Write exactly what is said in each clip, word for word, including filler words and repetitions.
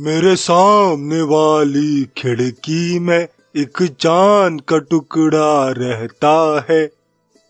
میرے سامنے والی کھڑکی میں ایک چاند کا ٹکڑا رہتا ہے۔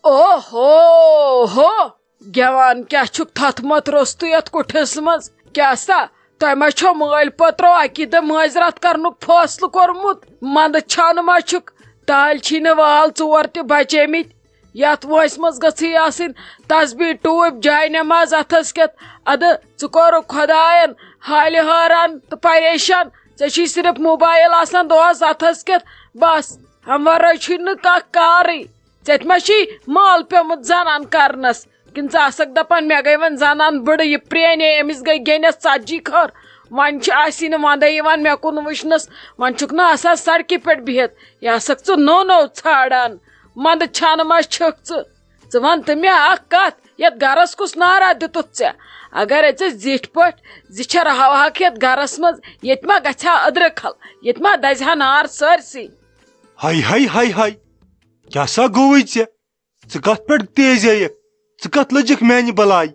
او ہو ہو، گٮ۪وان کیٛاہ چھُکھ تھَتھ مَتھ روٚستُے یَتھ کُٹھِس منٛز؟ کیٛاہ سا، تۄہہِ ما چھو مٲلۍ پٔترو اَکی دۄہ معذرت کرنُک فٲصلہٕ کوٚرمُت؟ منٛدٕ چھانہٕ ما چھُکھ؟ تالہِ چھی نہٕ وال ژور تہِ بچیمٕتۍ۔ یتھ وٲنٛسہِ منٛز گٔژھٕے آسٕنۍ تسبیح ٹوٗپۍ، جاے نماز اتھس کٮ۪تھ۔ ادٕ ژٕ کوٚرُکھ خۄداین حالہِ حٲران تہٕ پریشان۔ ژےٚ چھی صرف موبایل آسان دۄہس اتھس کٮ۪تھ، بس، امہِ ورٲے چھُے نہٕ کانٛہہ کارٕے۔ ژےٚ تہِ ما چھی مال پیومُت زنان کرنس؟ کِنہٕ ژٕ آسکھ دپان، مےٚ گٔے وۄنۍ زنان بٕڑٕ، یہِ پرٛینے، أمِس گٔے گیٚنٮ۪س ژتجی خٲر، وۄنۍ چھِ اَسی نہٕ ونٛدے یِوان مےٚ کُن وٕچھنس، وۄنۍ چھُکھ نہٕ آسان سڑکہِ پٮ۪ٹھ بِہِتھ، یہِ آسکھ ژٕ نوٚو نوٚو ژھانڈان۔ منٛدٕ چھانہٕ ما چھکھ ژٕ؟ ژٕ وَن تہٕ مےٚ اَکھ کَتھ، یَتھ گَرَس کُس نعرہ دیُتُتھ ژےٚ؟ اگر ژےٚ زِٹھۍ پٲٹھۍ زِ چھےٚ رہاوہَکھ یَتھ گَرَس منٛز، ییٚتہِ ما گژھِ ہا أدرٕ کھل، ییٚتہِ ما دَزِ ہا نار سٲرسٕے؟ ہاے ہاے ہاے ہاے، کیٛاہ سا گوٚوُے ژےٚ؟ ژٕ کَتھ پٮ۪ٹھ تیز آیکھ؟ ژٕ کَتھ لٔجِکھ میٛانہِ بَلایہِ؟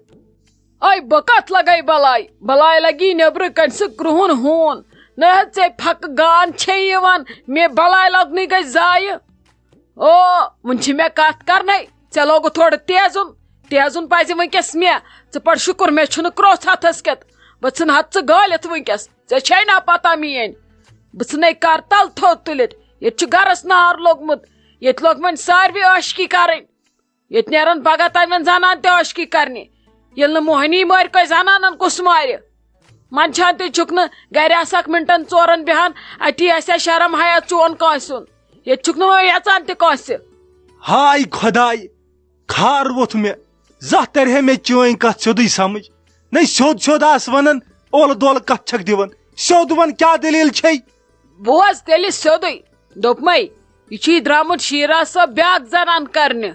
اے، بہٕ کَتھ لَگَے بَلاے؟ بَلاے لَگی نیٚبرٕ کَنہِ سُہ کرٛہُن ہوٗن۔ نہ حظ، ژےٚ پھَکہٕ گان چھے یِوان، مےٚ بَلاے لَگنٕے گٔے ضایہِ۔ او، وُنہِ چھِ مےٚ کتھ کرنے۔ ژےٚ لوگُتھ تھوڑا تیزُن۔ تیزُن پزِ وُنکیٚس مےٚ۔ ژٕ پڑ شُکر، مےٚ چھُنہٕ کرٛوژھ ہتھس کٮ۪تھ۔ بہٕ ژھٕنہٕ ہتھ ژٕ گٲلِتھ وُنکیٚس۔ ژےٚ چھے نا پتہ میٲنۍ؟ بہٕ ژھٕنے کرتل تھوٚد تُلِتھ۔ ییٚتہِ چھُ گرس نار لوٚگمُت۔ ییٚتہِ لوٚگ وۄنۍ ساروٕے عٲشقی کرٕنۍ۔ ییٚتہِ نیرن پگاہ تانۍ وۄنۍ زنان تہِ عٲشقی کرنہِ۔ ییٚلہِ نہٕ موہنی مٲرۍ، کٲنٛسہِ زنانن کُس مارِ؟ منٛدچھان تہِ چھُکھ نہٕ، گرِ آسہٕ اکھ مِنٹن ژورن بیہان، اتی آسہِ ہا شرم حیا چون کٲنٛسہِ ہُنٛد۔ ییٚتہِ چھُکھ نہٕ وۄنۍ یژان تہِ کٲنٛسہِ۔ ہاے خۄداے، خار ووٚتھ مےٚ، زانٛہہ ترِ ہے مےٚ چٲنۍ کتھ سیوٚدُے سمجھ۔ نَے سیوٚد سیوٚد آس ونان، اولہٕ دولہٕ کتھ چھکھ دِوان۔ سیوٚد ون، کیٛاہ دٔلیٖل چھے؟ بوز تیٚلہِ سیوٚدُے، دوٚپمَے، یہِ چھُے درٛامُت شیراز صٲب بیٛاکھ زنان کرنہِ۔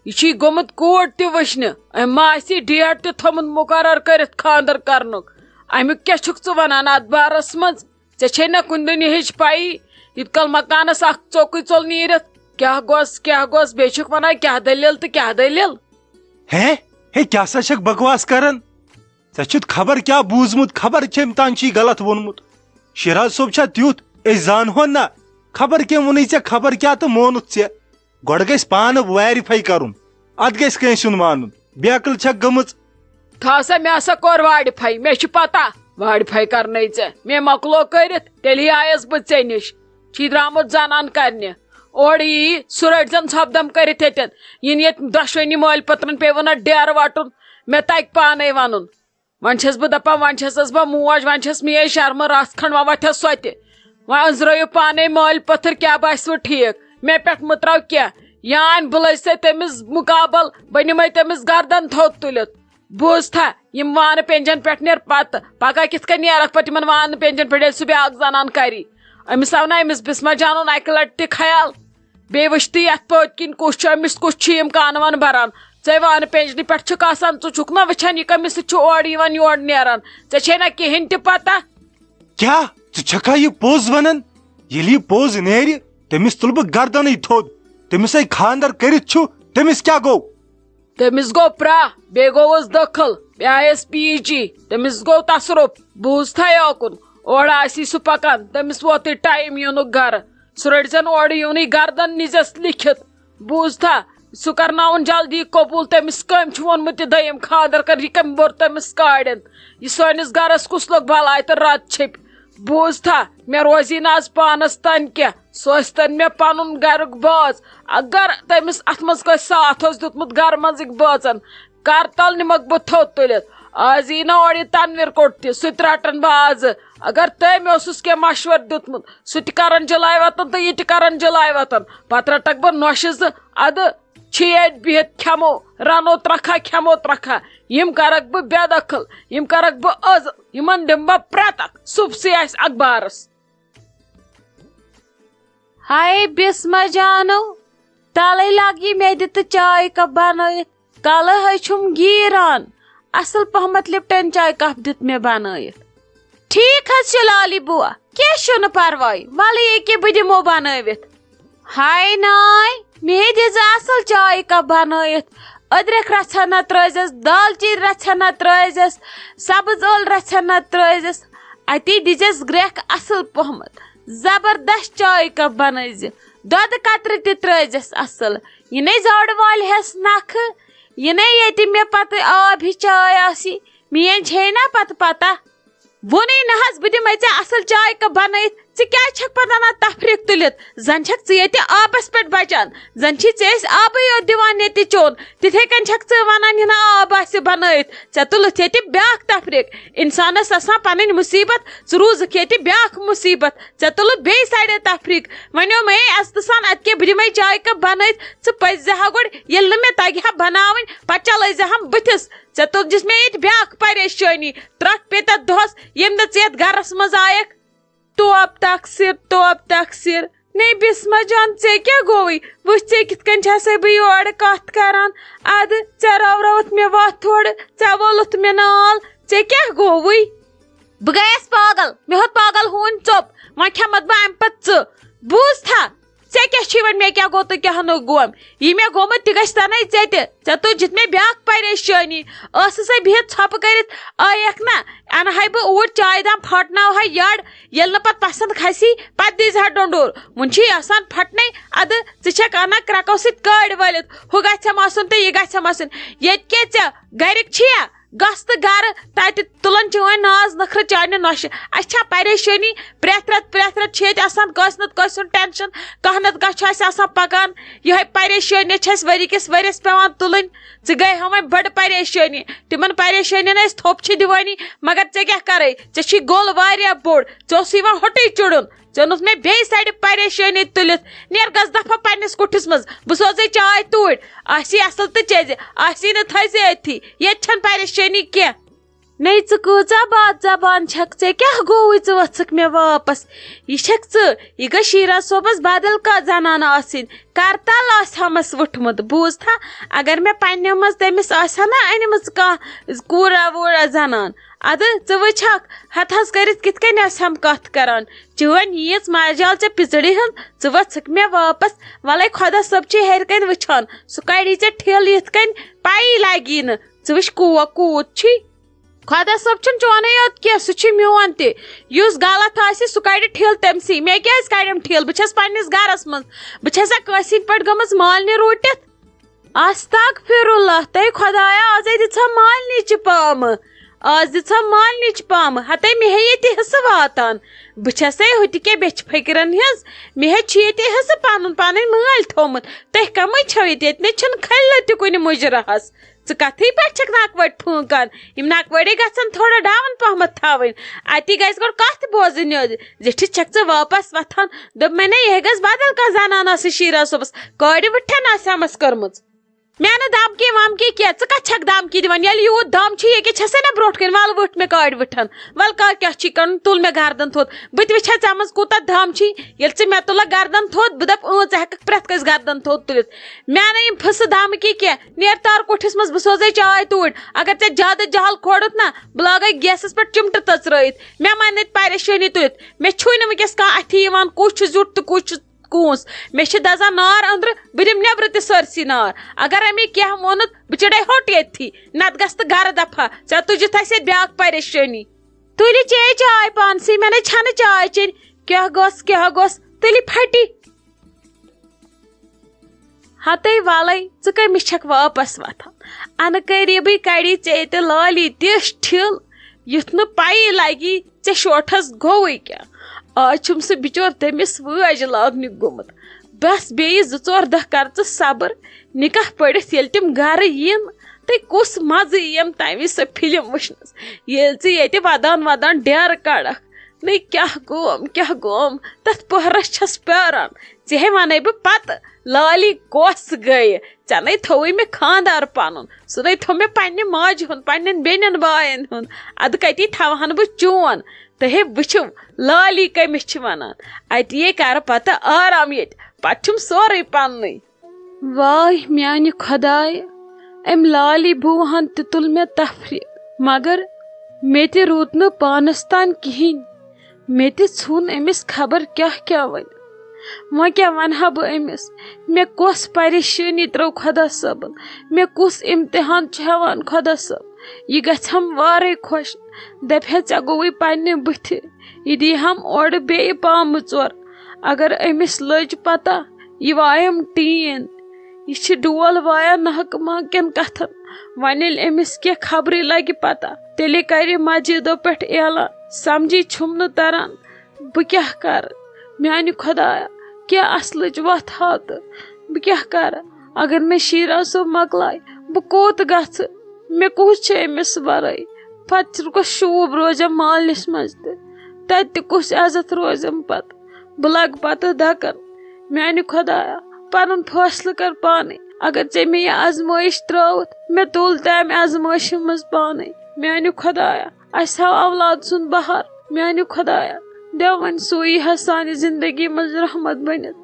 یہِ چھُے گوٚمُت کوٗر تہِ وٕچھنہِ۔ أمۍ ما آسی ڈیٹ تہِ تھوٚمُت مُقرر کٔرِتھ خانٛدر کرنُک؟ اَمیُک کیٛاہ چھُکھ ژٕ وَنان اَتھ بارس منٛز؟ ژےٚ چھے نہ کُنہِ دُنیہٕچ پَیی؟ یوٗت کال مکانس اکھ ژوکُے ژوٚل نیٖرِتھ، کیٛاہ گوٚژھ، کیٛاہ گوٚژھ، بیٚیہِ چھُکھ وَنان کیٛاہ دٔلیٖل تہٕ کیٛاہ دٔلیٖل؟ ہے، ہے، کیٛاہ سا چھکھ بکواس کران؟ ژےٚ چھُتھ خبر کیٛاہ بوٗزمُت، خبر کٔمۍ تام چھُے غلط ووٚنمُت۔ شیراز صٲب چھا تیُتھ، أسۍ زانہون نا؟ خبر کٔمۍ ووٚنُے ژےٚ، خبر کیٛاہ تہٕ مونُتھ ژےٚ؟ گۄڈٕ گژھِ پانہٕ ویرِفاے کرُن، ادٕ گژھِ کٲنٛسہِ ہُنٛد مانُن۔ بیقل چھکھ گٔمٕژ۔ تھاو سا، مےٚ ہسا کوٚر ویرِفاے، مےٚ چھِ پتہ ویرِفاے کرنے ژےٚ۔ مےٚ مۄکلو کٔرِتھ، تیٚلی آیس بہٕ ژےٚ نِش۔ چھی درٛامُت زنان کرنہِ۔ اورٕ یی سُہ رٔٹۍ زن ژھۄپہٕ دم کٔرِتھ ییٚتٮ۪ن۔ یِنہٕ ییٚتہِ دۄشوٕنی مٲلۍ پٔترن پیٚیہِ وۄنۍ اَتھ ڈیرٕ وٹُن۔ مےٚ تگہِ پانے ونُن۔ وۄنۍ چھَس بہٕ دَپان، وۄنۍ چھَسَس بہٕ موج، وۄنۍ چھَس میٲنۍ شرمہٕ رَژھ کھنٛڈ، وۄنۍ وۄتھٮ۪س سۄ تہِ۔ وۄنۍ أنٛزرٲیِو پانے مٲلۍ پٔتھٕر، کیٛاہ باسِوٕ ٹھیٖک؟ مےٚ پٮ۪ٹھ مٔتراو کینٛہہ۔ یا اَنہِ بہٕ لٔج سۭتۍ تٔمِس مُقابل، بہٕ نِمَے تٔمِس گردن تھوٚد تُلِتھ۔ بوٗزتھا، یِم وانہٕ پیٚنجن پٮ۪ٹھ نیر پتہٕ۔ پگاہ کِتھ کٔنۍ نیرَکھ پتہٕ یِمن وانہٕ پیٚنجن پٮ۪ٹھ، ییٚلہِ سُہ بیٛاکھ زنان کَری؟ أمِس آو نہ أمِس بسمہ جانُن اَکہِ لٹہِ تہِ خیال؟ بیٚیہِ وٕچھ تہٕ یَتھ پٔتۍ کِنۍ کُس چھُ، أمِس کُس چھُ یِم کانہٕ وانہٕ بَران۔ ژےٚ وانہٕ پینجنہِ پٮ۪ٹھ چھُکھ آسان، ژٕ چھُکھ نہ وٕچھان یہِ کٔمِس سۭتۍ چھُ اورٕ یِوان یورٕ نیران؟ ژےٚ چھے نہ کِہیٖنۍ تہِ پتہ؟ کیٛاہ؟ ژٕ چھکھا یہِ پوٚز ونان؟ ییٚلہِ یہِ پوٚز نیرِ، تٔمِس تُلہٕ بہٕ گردنٕے تھوٚد۔ تٔمِس ہے خاندر کٔرِتھ چھُ، تٔمِس کیٛاہ گوٚو؟ تٔمِس گوٚو پرٛاہ، بیٚیہِ گوٚوُس دٲخل، بیٚیہِ آیس پی جی، تٔمِس گوٚو تصرُف۔ بوٗزتھا یوکُن، اورٕ آسی سُہ پکان، تٔمِس ووتُے ٹایم یِنُک گرٕ۔ سُہ رٔٹۍ زٮ۪ن اورٕ یِونٕے گردن نِزٮ۪س لیکھِتھ۔ بوٗزتھا، سُہ کرناوُن جلدی قبوٗل، تٔمِس کٔمۍ چھُ ووٚنمُت یہِ دوٚیِم خانٛدر کر، یہِ کٔمۍ بوٚر تٔمِس کاڑٮ۪ن؟ یہِ سٲنِس گرس کُس لوٚگ بلاے تہٕ رد چھیٚپۍ؟ بوٗزتھا، مےٚ روزی نہٕ از پانس تام کینٛہہ، سُہ ٲسۍتن مےٚ پنُن گرُک بٲژ۔ اگر تٔمِس اتھ منٛز کٲنٛسہِ ساتھ اوس دیُتمُت گرٕ منٛزٕکۍ بٲژن، کرتل نِمکھ بہٕ تھوٚد تُلِتھ۔ از یی نہ اورٕ یہِ تنویر کوٚٹ تہِ، سُہ تہِ رٹن بہٕ آزٕ۔ اگر تٔمۍ اوسُس کینٛہہ مشورٕ دیُتمُت، سُہ تہِ کرن جلاے وطن تہٕ یہِ تہِ کرن جلاے وطن۔ پتہٕ رٹکھ بہٕ نۄشہِ زٕ۔ ادٕ چھِ ییٚتہِ بِہِتھ کھٮ۪مو، رنو ترکھا، کھٮ۪مو ترکھا۔ یِم کرکھ بہٕ بے دخل، یِم کرکھ بہٕ عٲزل، یِمن دِمہٕ بہٕ پرٛتکھ صُبسٕے آسہِ اخبارس۔ ہاے بسمہ جانو، تلے لگی مےٚ دِ تہٕ چاے کپ بنٲیِتھ۔ کلہٕ ہے چھُم گیٖران۔ اصل پہمتھ لپٹن چاے کپ دِتھ مےٚ بنٲیِتھ۔ ٹھیٖک حظ چھُ لالی بوا، کینٛہہ چھُنہٕ پرواے، ولہٕ ییٚکیٛاہ بہٕ دِمو بنٲوِتھ۔ ہاے ناے، مے دِ زِ اصل چاے کپ بنٲیِتھ۔ أدرکھ رژھا نہ ترٲیزٮ۪س، دالچیٖن رژھا نہ ترٲیزٮ۪س، سبٕز ٲلہٕ رژھا نہ ترٲیزٮ۪س۔ اَتی دِژٮ۪س گرٛٮ۪کھ اَصٕل پہمتھ، زبردست چایہِ کپ بنٲوزِ، دۄدٕ قطرٕ تہِ ترٲوزٮ۪س اَصٕل۔ یہِ نے زاڈٕ والہِ ہٮ۪س نکھٕ، یہِ نے ییٚتہِ مےٚ پتہٕ آب ہِش چاے آسی، میٲنۍ چھے نا پتہٕ پتہ۔ ووٚنُے نہ حظ، بہٕ دِمے ژےٚ اَصٕل چاے کپ بنٲیِتھ، ژٕ کیٛازِ چھَکھ پتہٕ اَنان تفریٖق تُلِتھ؟ زَن چھَکھ ژٕ ییٚتہِ آبَس پٮ۪ٹھ بَچان، زَن چھی ژےٚ أسۍ آبٕے یوت دِوان ییٚتہِ چیوٚن، تِتھَے کٔنۍ چھَکھ ژٕ وَنان یہِ نہ آب آسہِ بنٲیِتھ، ژےٚ تُلُتھ ییٚتہِ بیٛاکھ تفریٖق۔ اِنسانَس آسان پَنٕنۍ مُصیٖبت، ژٕ روٗزٕکھ ییٚتہِ بیٛاکھ مُصیٖبت، ژےٚ تُلُتھ بیٚیہِ سایڈٕ تفریٖق۔ وۄنۍ ووٚن مےٚ، "ہے عزتہٕ سان، اَدٕ کیٛاہ بہٕ دِمَے چایہِ کپ بنٲیِتھ، ژٕ پٔژھۍ زِ ہا گۄڈٕ، ییٚلہِ نہٕ مےٚ تَگہِ ہا بناوٕنۍ، پَتہٕ چلٲے زِ ہم بٕتھِس۔ ژےٚ تُلجِس مےٚ ییٚتہِ بیٛاکھ پریشٲنی، ترٛٹھ پیٚیہِ تَتھ دۄہَس، ییٚمہِ دۄہ ژٕ یَتھ گَرَس منٛز آیَکھ۔" توب تقصیر، توب تقصیر۔ نے بسمہ جان، ژےٚ کیٛاہ گوٚوُے؟ وٕچھ ژےٚ کِتھ کٔنۍ چھَسَے بہٕ یورٕ کَتھ کَران۔ اَدٕ ژےٚ راوراوُتھ مےٚ وَتھ تھوڑٕ، ژےٚ وولُتھ مےٚ نال، ژےٚ کیٛاہ گوٚوُے؟ بہٕ گٔیَس پاگل، مےٚ ہیوٚت پاگل ہوٗنۍ ژوٚپ، وۄنۍ کھٮ۪مَتھ بہٕ اَمہِ پَتہٕ ژٕ۔ بوٗزتھا؟ ژےٚ کیٛاہ چھُے وۄنۍ مےٚ کیٛاہ گوٚو تہٕ کیٛاہ نہٕ گوٚوم؟ یہِ مےٚ گوٚمُت تہِ گژھِ تَنے ژےٚ تہِ۔ ژےٚ تُجِتھ مےٚ بیٛاکھ پریشٲنی۔ ٲسٕسَے بِہِتھ ژھۄپہٕ کٔرِتھ، آیَکھ نہ، اَنہٕ ہَے بہٕ اوٗرۍ چایہِ دام، پھاٹناوہَے یَڈ، ییٚلہِ نہٕ پَتہٕ پَسنٛد کھسی، پَتہٕ دیٖزِ ہا ڈۄنٛڈور۔ وۄنۍ چھُے آسان پھَٹنَے، اَدٕ ژٕ چھَکھ اَنان کرٛٮ۪کو سۭتۍ کٲڑۍ وٲلِتھ، ہُہ گژھٮ۪م آسُن تہٕ یہِ گژھٮ۪م آسُن۔ ییٚتہِ کیٛاہ ژےٚ گَرِکۍ چھِیا؟ گژھ تہٕ گرٕ، تَتہِ تُلان چٲنۍ ناز نخرٕ چانہِ نۄشہِ۔ اَسہِ چھا پریشٲنی؟ پرٛٮ۪تھ رٮ۪تہٕ، پرٛٮ۪تھ رٮ۪تہٕ چھِ ییٚتہِ آسان کٲنٛسہِ نَتہٕ کٲنٛسہِ ہُنٛد ٹٮ۪نشَن، کانٛہہ نَتہٕ کانٛہہ چھُ اَسہِ آسان پَکان۔ یِہوٚے پریشٲنی چھِ اَسہِ ؤری کِس ؤریَس پٮ۪وان تُلٕنۍ۔ ژٕ گٔے ہا وۄنۍ بٔڑ پریشٲنی۔ تِمَن پریشٲنیَن أسۍ تھوٚپ چھِ دِوٲنی، مگر ژےٚ کیٛاہ کَرَے؟ ژےٚ چھی گوٚل واریاہ بوٚڑ، ژےٚ اوسُے یِوان ہوٚٹُے چُڑُن۔ ژےٚ اوٚنُتھ مےٚ بیٚیہِ سایڈٕ پریشٲنی تُلِتھ۔ نیر گژھ دفعہ پننِس کُٹھِس منٛز، بہٕ سوزے چاے توٗرۍ۔ آسی اصل تہٕ چیٚزِ، آسی نہٕ تھٲیزِ أتھی۔ ییٚتہِ چھَنہٕ پریشٲنی کینٛہہ۔ نے ژٕ کۭژاہ بد زبان چھکھ، ژےٚ کیٛاہ گوٚوُے، ژٕ ؤژھٕکھ مےٚ واپس؟ یہِ چھکھ ژٕ، یہِ گٔژھ شیراز صٲبس بدل کانٛہہ زنانہٕ آسٕنۍ، کرتل آسہِ ہمس وُٹھمُت، بوٗزتھا؟ اگر مےٚ پننیو منٛز تٔمِس آسہِ ہا نا أنمٕژ کانٛہہ کوٗرا ووٗرا زنان، ادٕ ژٕ وٕچھکھ، ہتہٕ حظ کٔرِتھ کِتھ کٔنۍ آسہِ ہم کتھ کران۔ چٲنۍ ییٖژ ماجال ژےٚ پِژٕڑِ ہٕنٛز، ژٕ ؤژھٕکھ مےٚ واپس۔ وَلَے خۄدا صٲب چھُے ہیٚرِ کَنۍ وٕچھان، سُہ کَڑی ژےٚ ٹھیلہٕ یِتھ کٔنۍ پَیی لَگی نہٕ۔ ژٕ وٕچھ کوک کوٗت چھُے۔ خۄدا صٲب چھُنہٕ چونُے یوت کینٛہہ، سُہ چھُ میون تہِ۔ یُس غلط آسہِ، سُہ کَڑِ ٹھیلہٕ تٔمسٕے۔ مےٚ کیٛازِ کَڑٮ۪م ٹھیلہٕ؟ بہٕ چھَس پنٛنِس گَرَس منٛز۔ بہٕ چھَسا کٲنٛسہِ ہِنٛدۍ پٲٹھۍ گٔمٕژ مالنہِ روٗٹِتھ؟ استغفر اللہ، تَے خۄدایا، آزے دِژھا مالنہِ چہِ پامہٕ، آز دِژھا مالنہِ چہِ پامہٕ، ہتے مےٚ ہے ییٚتہِ حصہٕ واتان۔ بہٕ چھَسے ہُتہِ کیٛاہ بیٚچھِ فٔقیٖرن ہٕنٛز، مےٚ ہے چھُ ییٚتہِ حصہٕ پنُن پنٕنۍ مٲلۍ تھوٚومُت۔ تُہۍ کمٕے چھَو ییٚتہِ؟ ییٚتہِ نَے چھُنہٕ کھٔلۍ تہِ کُنہِ مُجرہس۔ ژٕ کتھٕے پٮ۪ٹھ چھَکھ نقوَٹۍ پھٲنٛکان؟ یِم نقوَٹۍ گژھن تھوڑا down پہمتھ تھاوٕنۍ۔ اَتی گژھِ گۄڈٕ کتھ بوزٕنۍ یوت۔ زِٹھِس چھَکھ ژٕ واپس وۄتھان۔ دوٚپمَے نا، یہِ گژھِ بدل کانٛہہ زنان آسٕنۍ شیرا صٲبس۔ کورِ وٕٹھن آسہِ ہمس کٔرمٕژ۔ مےٚ نہٕ دھمکی ومکی کینٛہہ، ژٕ کتھ چھکھ دھمکی دِوان؟ ییٚلہِ یوٗت دم چھُ، ییٚکیٛاہ چھسے نہ برونٛٹھ کنہِ، ول وٕٹھ مےٚ کورِ وٕٹھن، ول کر کیٛاہ چھی کرُن، تُل مےٚ گردن تھوٚد۔ بہٕ تہِ وٕچھے ژےٚ منٛز کوٗتاہ دم چھی۔ ییٚلہِ ژٕ مےٚ تُلکھ گردن تھوٚد، بہٕ دپہٕ، اۭں، ژٕ ہٮ۪ککھ پرٛٮ۪تھ کٲنٛسہِ گردن تھوٚد تُلِتھ۔ مےٚ نہٕ یِم پھٕسہٕ دھمکی کینٛہہ، نیر تار کوٹھِس منٛز، بہٕ سوزے چاے توٗرۍ۔ اگر ژےٚ زیادٕ جہل کھوڑُتھ نہ، بہٕ لاگے گیسس پٮ۪ٹھ چِمٹہٕ تٔژرٲیِتھ۔ مےٚ ما نَتہِ پریشٲنی تُلِتھ؟ مےٚ چھُے نہٕ وٕنکیٚس کانٛہہ اَتھِ یِوان، کُس چھُ زیُٹھ تہٕ کُس چھُ کوٗنٛس۔ مےٚ چھِ دَزان نار أنٛدرٕ، بہٕ دِمہٕ نیٚبرٕ تہِ سٲرسٕے نار۔ اگر أمۍ یہِ کینٛہہ ووٚنُتھ، بہٕ چِڑے ہوٚٹ ییٚتھی، نَتہٕ گژھ تہٕ گَرٕ دَفا۔ ژےٚ تُجِتھ آسہِ ییٚتہِ بیٛاکھ پریشٲنی۔ تُلہِ چے چاے پانسٕے، مےٚ نَے چھَنہٕ چاے چیٚنۍ۔ کیٛاہ گوٚژھ، کیٛاہ گوٚژھ؟ تُلہِ پھٹی۔ ہتے ولے، ژٕ کٔمِس چھکھ واپس وتھان؟ انہٕ قریبٕے کڑی ژےٚ ییٚتہِ لالی تِژھ ٹھِل، یُتھ نہٕ پیی لگی ژےٚ شوٹھس گوٚوُے کیٛاہ۔ آز چھُم سُہ بِچور تٔمِس وٲج لاگنہِ گوٚمُت۔ بس بیٚیہِ زٕ ژور دۄہ کر ژٕ صبر، نکاح پٔرِتھ ییٚلہِ تِم گرٕ یِن، تہٕ کُس مزٕ یِیم تمہِ وِزِ سۄ فلم وٕچھنس، ییٚلہِ ژٕ ییٚتہِ ودان ودان ڈیرٕ کڑکھ۔ نٔے کیٛاہ گوم، کیٛاہ گوم، تتھ پٔہرس چھس پیاران۔ ژےٚ ہے ونے بہٕ پتہٕ، لالی کۄس گٔیہِ؟ ژےٚ نے تھووُے مےٚ خاندار پنُن، سُہ نے تھوو مےٚ پننہِ ماجہِ ہُنٛد، پننٮ۪ن بیٚنٮ۪ن باین ہُنٛد۔ ادٕ کتی تھاوہن بہٕ چون؟ تُہۍ ہے وٕچھِو، لالی کٔمِس چھِ ونان۔ اتی ہے کرٕ پتہٕ آرام ییٚتہِ، پتہٕ چھُم سورُے پننُے۔ واے میانہِ خۄدایہِ، أمۍ لالی بوٗہن تہِ تُل مےٚ تفریٖق، مگر مےٚ تہِ روٗد نہٕ پانس تام کِہیٖنۍ۔ مےٚ تہِ ژھُن أمِس خبر کیٛاہ کیٛاہ ؤنِتھ۔ وۄنۍ کیٛاہ وَنہٕ ہا بہٕ أمِس؟ مےٚ کۄس پریشٲنی ترٲو خۄدا صٲبن؟ مےٚ کُس امتحان چھُ ہٮ۪وان خۄدا صٲب؟ یہِ گژھٮ۪م وارَے خۄش، دَپہِ ہے، "ژےٚ گوٚوُے پنٛنہِ بٕتھِ، یہِ دی ہم اورٕ بیٚیہِ پامہٕ ژور۔ اگر أمِس لٔج پتہ، یہِ وایم ٹیٖن، یہِ چھِ ڈول وایان ناحقہٕ منٛگہٕ کٮ۪ن کتھن۔ وۄنۍ ییٚلہِ أمِس کینٛہہ خبرٕے لگہِ پتہ، تیٚلہِ کرِ مسجدو پٮ۪ٹھ اعلان۔ سمجھی چھُم نہٕ تران، بہٕ کیٛاہ کرٕ؟ میانہِ خۄدایا، کینٛہہ اصلٕچ وتھ ہاو تہٕ بہٕ کیٛاہ کرٕ؟ اگر مےٚ شیٖراز صٲب مۄکلایہِ، بہٕ کوٚت گژھٕ؟ مےٚ کُس چھُ أمِس ورٲے؟ پتہٕ کُس شوٗب روزٮ۪م مالنِس منٛز تہِ؟ تتہِ تہِ کُس عزت روزٮ۪م پتہٕ؟ بہٕ لگہٕ پتہٕ دکن۔ میانہِ خۄدایا، پنُن فٲصلہٕ کر پانے۔ اگر ژےٚ مےٚ یہِ آزمٲیش ترٲوٕتھ، مےٚ تُل تمہِ آزمٲیشہِ منٛز پانے۔ میانہِ خۄدایا، اسہِ ہاو اولاد سُنٛد بہار۔ میانہِ خۄدایا، دِ وۄنۍ سُے ہا سانہِ زندگی منٛز رحمت بٔنِتھ۔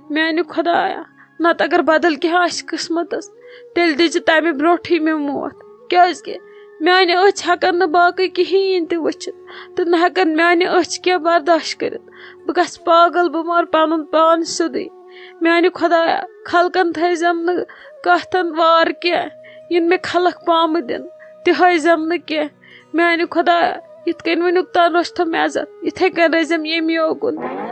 میانہِ خۄدایا، نتہٕ اگر بدل کینٛہہ آسہِ قٕسمتس، تیٚلہِ دِژٕ تمہِ برونٛٹھٕے مےٚ موت، کیازِ کہِ میانہِ أچھ ہٮ۪کن نہٕ باقٕے کِہیٖنۍ تہِ وٕچھِتھ، تہٕ نہ ہٮ۪کن میانہِ أچھ کینٛہہ برداشت کٔرِتھ۔ بہٕ گژھٕ پاگل، بہٕ مارٕ پنُن پان سیوٚدُے۔ میانہِ خۄدایا، خلقن تھٲیزٮ۪م نہٕ کتھن وار کینٛہہ، یِن مےٚ خلق پامہٕ دِن، تہِ ہٲیزٮ۪م نہٕ کینٛہہ۔ میانہِ خۄدایا، یِتھ کٔنۍ وٕنیُک تام روٚچھتھم عزت، یِتھے کٔنۍ رٔزٮ۪م ییٚمہِ یوکُن۔